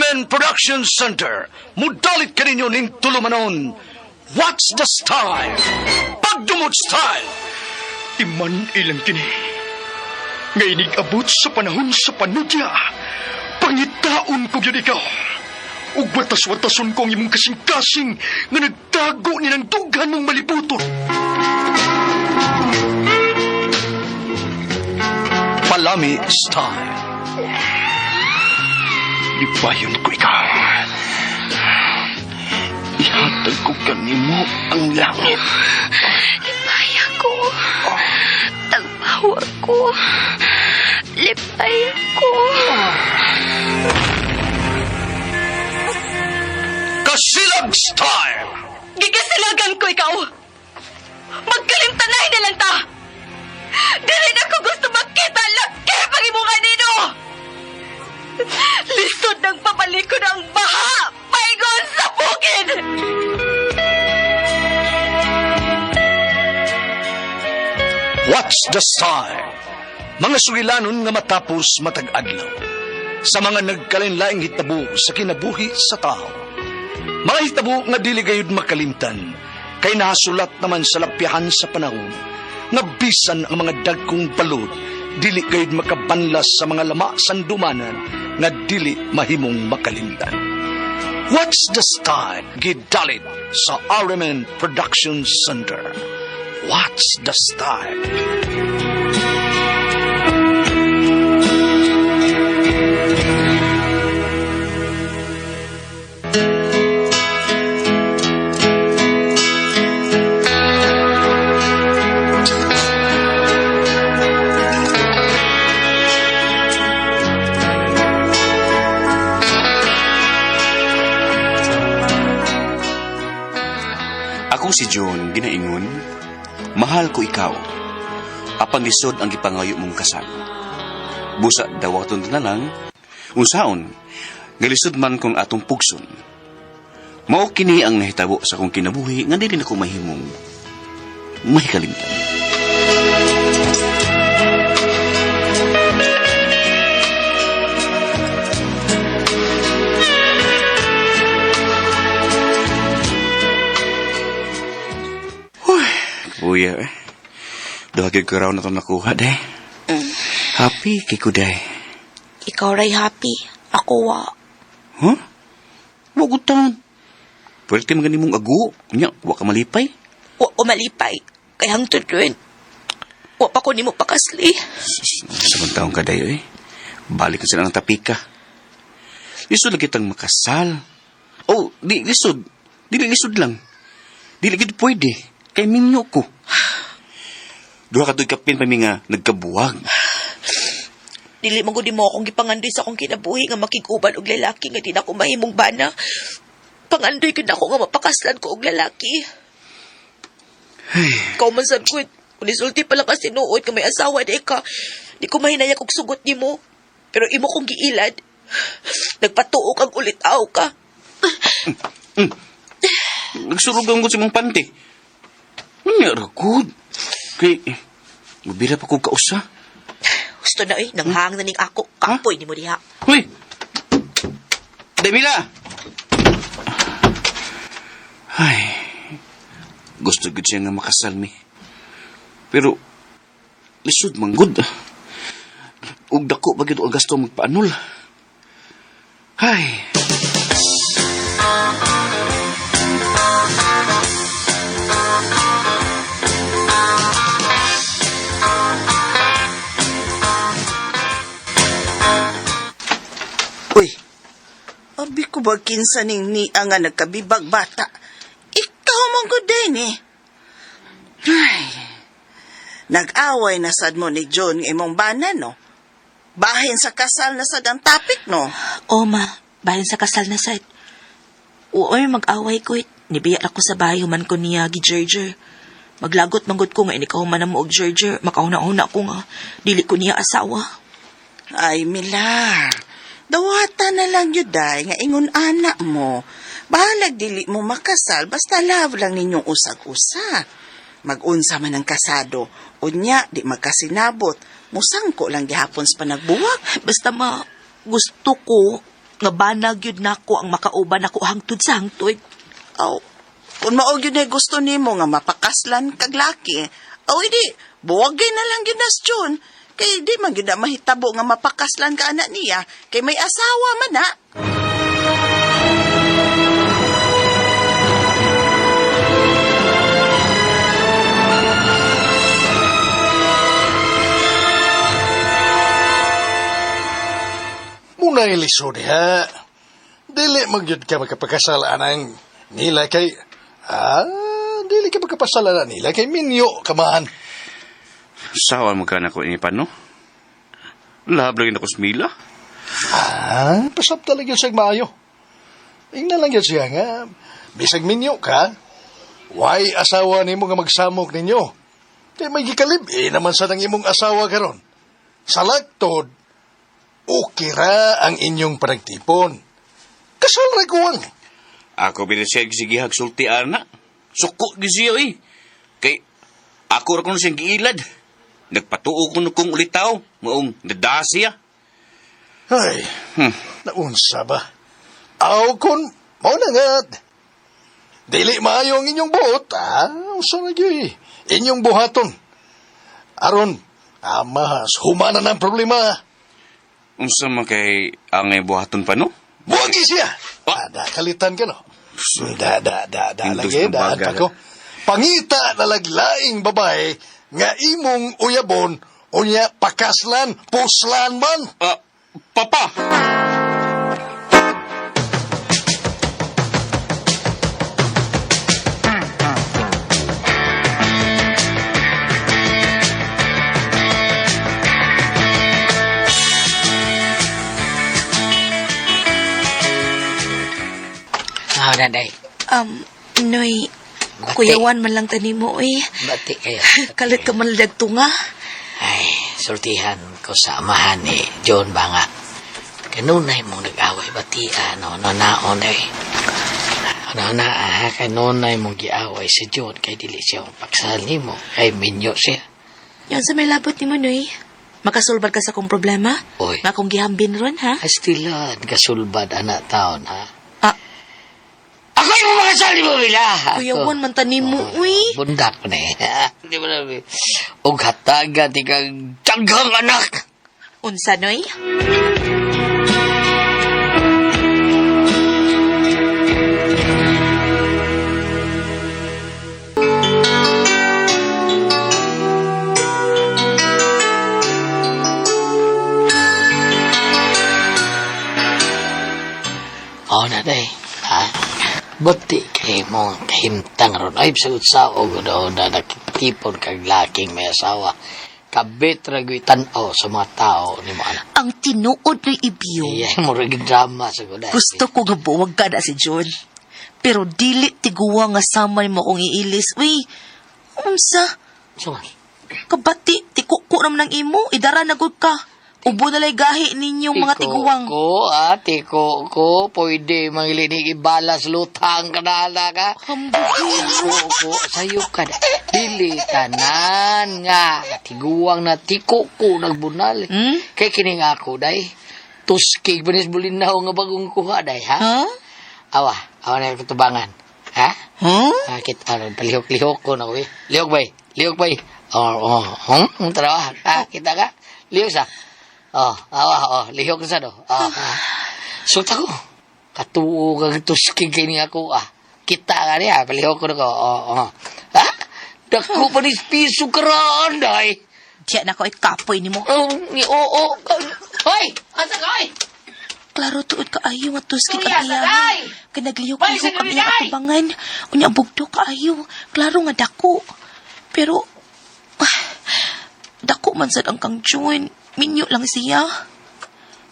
RMN Production Center, mudalit kaninyo ning tulumanon. What's the style? Pagdumot style! Iman ilang kini. Nga inig-abot sa panahon sa panudya. Pangitaon ko gyud ikaw. Ug watas-watason ko ang imong kasing-kasing nga nagtago ni ng dughan mong malibuton. Palami style. Lipayon ko ikaw. Ihatag ko kanimo ang langit. Lipay ako. Tagpawa ko. Lipay ako. Kasilag style! Gigasilagan ko ikaw. Magkalimtanay na lang ta. Dili na ko gusto makita laki pag imong kanino. Lisod ng papalikod ang baha. Paingon sa bukid. What's the style? Mga sugilanon nga matapos matag adlaw. Sa mga nagkalinlaing hitabo sa kinabuhi sa tao. Mga hitabo nga dili gayud makalimtan, kay nahasulat naman sa lapyahan sa panahon, nga bisan ang mga dagkong balod, dili gayud makabanlas sa mga lama sandumanan nga dili mahimong makalimtan. What's the style? Gidalit sa RMN Production Center. What's the style? Ako si John, ginaingon, mahal ko ikaw. Apan lisod ang gipangayo mong kasal. Busa dawaton na lang, unsaon, galisod man kung atong pugson. Mao kini ang nahitabo sa akong kinabuhi nga dili nako mahimong may kalimtan. Kuya, eh. Duha gyud ko raw na itong nakuha, day. Happy kay ko, day. Ikaw ray happy. Ako wa. Huh? Wa gud taon. Pwerte man gani mong ago. Nya, wa ka malipay. Wa ko malipay. Kay hangtod rin. Wa pa ko nimo pakasli. Sa bang taong ka, day, eh. Balik na sila ng tapika. Lisod lang kitang makasal. Oh, di, lisod. Dili lisod lang. Dili gid pwede. Kay minyo ko. Duha ka tuig kapin pa mi nga nagkabuwag. Dili man gud mo akong gipangandoy sa akong kinabuhi nga makig-uban og lalaki nga di na ko mahimong bana. Pangandoy gud ako nga mapakaslan ko og lalaki. Ikaw man sad ko, kung isulti pa lang kasi nuod nga may asawa di ka, di ko mahinayag og sugot nimo. Pero imo kong giilad. Nagpatuo kang ulitaw ka. Nagsurog ang sa mong panty. Unya ra gud. Kay mabira pa kog kausa. Gusto na eh, nanghang na ning ako. Kapoy nimo diha. Hoy. Demila. Ay. Gusto gud siya nga makasal mi. Pero lisod man gud. Ug dako pa gyud ang gasto magpaanol. Ay. Uy, abi ko ba kinsa ning niya nga nagkabibag bata? Ikaw man ko din eh. Ay, nag-away na sad mo ni John nga imong bana, no? Bahin sa kasal na sad ang topic, no? O ma, bahin sa kasal na sad. Oo, may mag-away ko it. Nibiya ako sa bahay human ko niya gi Jerjer. Maglagot manggod ko nga inikaw man mo og Jerjer. Makauna-una ko nga dili ko niya asawa. Ay, Mila, dawata na lang yun, day, nga ingon anak mo. Bahalag dili mo makasal, basta love lang ninyong usag-usa. Mag-unsa man ang kasado, unya, di magkasinabot, musangko lang gihapon sa panagbuwak. Basta ma, gusto ko Nga banag yun nako ang makauban ako hangtod sa hangtod. Aw, kung mao gyud na gusto nimo nga mapakaslan kag laki, aw idi, buwagay na lang gyud nas John. Kay di man gyud na mahitabo nga mapakaslan ka anak niya, kay may asawa man na. Muna'y lisod ha. Dili magyud ka magkapakasal anang nila kay... Ah, dili ka magkapasal ana nila kay minyo kaman. Sawan mo ka na ko ini pa, no? Lahab lagi na ko sa Mila. Ah, pasap talaga siya maayo. Ingna lang yun siya nga. Bisag minyo ka, why asawa nimo nga magsamok ninyo? Kay may gikalib, eh naman sa nang imong asawa karon. Sa lagtod, okay ra ang inyong panagtipon. Kasal ra kuwang. Ako binasya sige hagsulti ana. Suko gi siya eh. Kay ako ra kuno siyang giilad. Nagpatuo ko kung ulitaw, maong nada siya. Ay, naunsa ba? Aw kun, mao na nga. Dili maayo ang inyong buot, ah, unsa na gyud eh. Inyong buhaton. Aron, amahas, humana na ang problema. Unsa man kay angay buhaton pa no? Buwagi siya! Ah. Ah, da, kalitan ka, no? Da, da, da, da, Indus lagi, ng daan baga. pa ko. Pangita na laglaing babae nga imong uyabon, unya pakaslan, puslan man. Ah, papa. Ah, nanay. Noy, Bati. kuyawan man lang tani mo, eh. Bati kayo. Kalit ka man tunga. Ay, sultihan ko sa amahan ni John ba nga. Kanunay mong nag-away bati, ano, no, naon eh. Ano na, ah, kanunay mong giaway si John kay dili siya ang paksal nimo, kay minyo siya. Yan sa may labot ni mo, Noy. Makasulbad ka sa kong problema? Oy. Nga akong gihambin ron, ha? Astilan, kasulbad, anak taon, ha? Ah. Ako yung makasal ni mo, Mila! Kuyawan man tani mo, uy. Bundak ko na eh. Di ba na, eh. Og hataga, ti kang daghang anak! Unsa, Noy? Oo na, day. Ha? Buti kay mong kahimtang ron. Ay, sagot sa og no, na nakitipon kag laking may asawa. Kabit ra gyud tan-aw sa mga tao ni mo anak. Ang tinuod ni Ibiyo. Iya, mo ra gyud drama sa gud. Gusto ko nga buwag ka na si John. Pero dili tiguwa nga sama nimo akong iilis. Uy, unsa? Suman. Kabati, tikuko naman ng imo. Idara na gud ka. Ubo na lay gahi ninyong mga tiguwang. Ko, ah, tiko ko, pwede mangilinig ibalas lutang kanala ka. Hambugin. Tiko ko, sayo ka na. Dili tanan nga. Tiguwang na tiko ko nagbunal. Hmm? Kay kini nga ako, day. Tuskig panis bulinaw nga bagong kuha, day, ha? Ha? Awa, awa na yung katubangan. Ha? Huh? Ah, kita, ano, palihok-lihok ko na ko, eh. Lihok, bay. Lihok, bay. Oh, oh, tara, ha? Kita ka? Lihok sa. Oh, awa, oh, lihok sa, do. Oh, ah. Sulta ko. Katuo kang tuskig kay niya ako, ah. Kita ka niya, palihok ko na ko. Oh, oh. Ha? Dako pa ni piso karaan, day. Diyan ako ay kapoy nimo. Oh, ni oo. Hoy! Asa ka, hoy? Klaro tuod kaayo nga tuskig Kuya, ang iyahan. sagay! Kay naglihok-lihok ang Bay, iyang sagay! atubangan. Unya bugto kaayo. Klaro nga dako. Pero ah, dako man sad ang kang John. Minyo lang siya.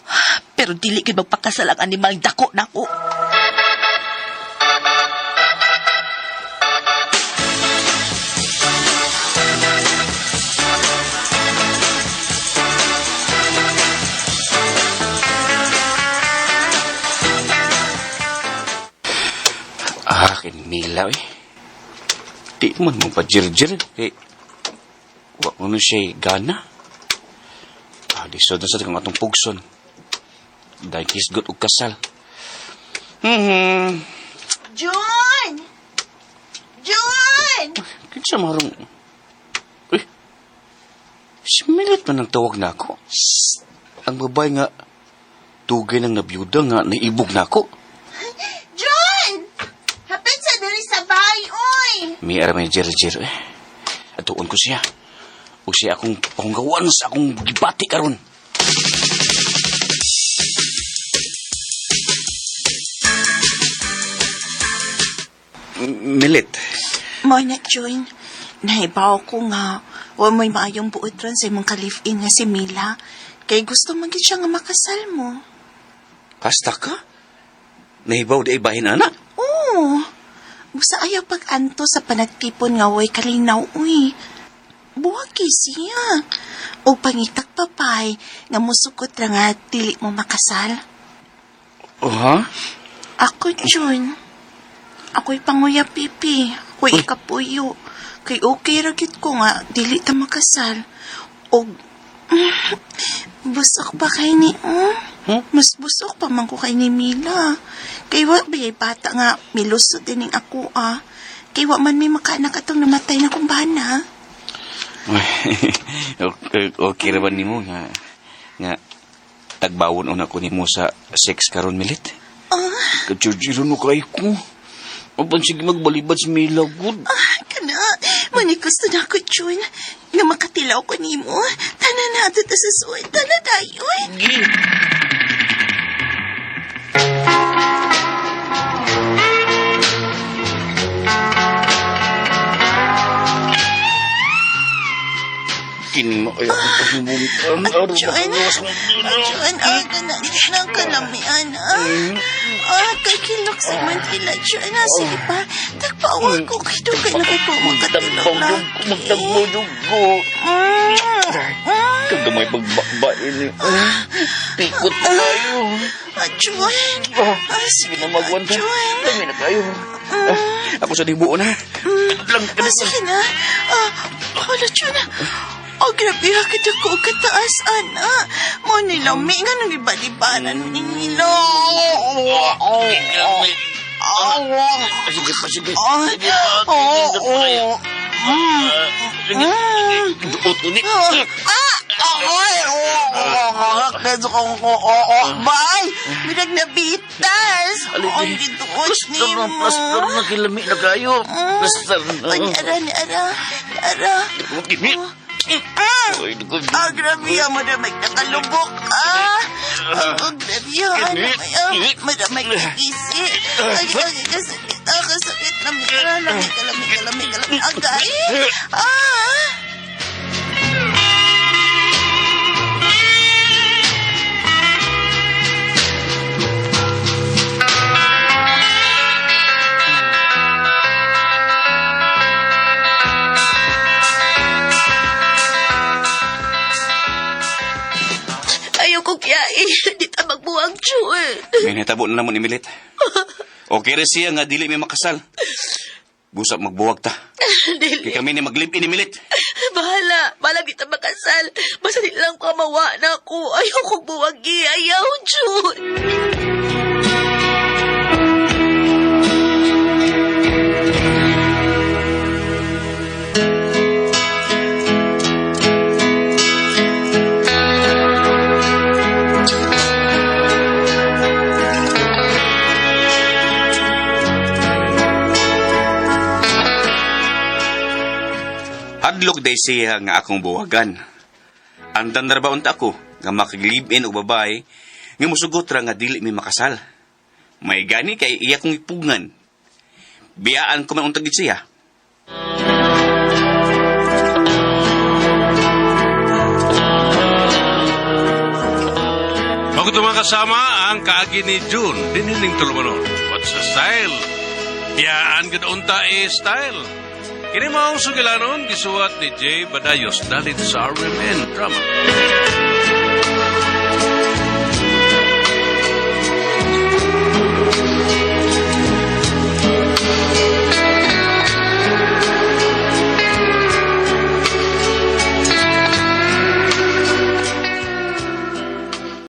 Ah, pero dili gid magpakasal ang animal dako nako. Ah, kay Mila eh. Di man mo pa jirjir. Eh, wa mo na siya gana. Ah, di sod na sa kang atong pugson. Dahil hisgot og kasal. June! June! Kinsa marong... Uy, si Milit man ang tawag na ako. Ang babae nga, tugay ng nabiyuda nga naibog na ako. June! Hapit sa diri sa bahay, oy! May aramay jer-jer eh. Atuon ko siya. O siya akong panggawan sa akong gibati karon. Milit. Mo na, June. Nahibaw ko nga, wa mo'y maayong buot ron sa imong ka-live-in nga si Mila. Kay gusto man gid siya nga makasal mo. Kasta ka? Nahibaw di ay bahin, anak. Oo. Busa ayaw pag-anto sa panagtipon nga way kalinaw, uy. Buwag kay siya. O pangitak papay, nga musukot ra nga dili mo makasal. Oh, ha? Ako, June. Ako'y panguya, pipi. Ako'y ikapuyo. Kay okay ra gyud ko nga, dili ta makasal. Og, busok pa kay ni, oh? Mas busok pa man ko kay ni Mila. Kay wa ba bata nga, milusot din ako, ah. Kay wa man may makaanak atong namatay na kong bana. Okay, okay ra ba nimo nga nga tagbawon una ko nimo sa sex karon Milit? Ah, Kachurjiro no kay ko. Apan sige magbalibad si Mila gud. ah, kana, mani gusto na ako, June. Nga makatilaw ko nimo. Tanan na ato ta sa suway. Tana dayon. Kini mo ay akong pahimutan. June, June, ah, kana, nagkalamian, ah. Ah, kay kilok sa Manila, June, ah, sige pa. Tagpawa ko, kay dugay na kay ko makatilaw lagi. Magtagbo jud ko. Kagamay pagbakba ini. Pikot na kayo. Ah, June, Ah, ah, sige na magwan ka. June. Dami na kayo. Ah, ako sa dibuo na. Lang Ah, sige na. Ah, hala, June. Oh, grabe ha, kita ko kataas, ana. Mo nilami nga nang ibalibaran nila. Sige pa, sige. Ah, Sige pa. oo, oo. Sige. Duot ko ni. Ah! Ay! Oo! Kaso kong oo! Bay! Mirag nabitas! Ang giduot Plaster nimo. na, plaster na, kilami na kayo. Plaster na. Ay, ara, ni ara. Ara. Kimi. Ah! Ay, dugo. Ah, grabe ah, madamay nakalubok. Ah! Oh, grabe ah, ano kaya? Madamay kikisi. Ay, ay, kasakit. Ah, kasakit. Lami, ah, lami, lami, lami, lami. Agay! Ah! Ayaw ko kiyain. Di ta magbuwag, June. May nahitabo na naman imilit. Okay rin siya nga dili may makasal. Busap magbuwag ta. Dili. Kay kami ni maglip-in imilit. Bahala. Bahala di ta makasal. Basta di lang ko mawa na ako. Ayaw kong buwagi. Ayaw, June. Hadlok day siya nga akong buwagan. Andan na ba unta ko nga makiglib-in og babae nga musugot ra nga dili mi makasal. May gani kay iya kong ipugngan. Biyaan ko man untag gid siya. Bago ito mga kasama, ang kaagi ni June, diniling tulumanon. What's the style? Biyaan gud unta eh style. Kini maong sugilanon, gisuwat ni Jay Badayos, dalit sa RMN Drama.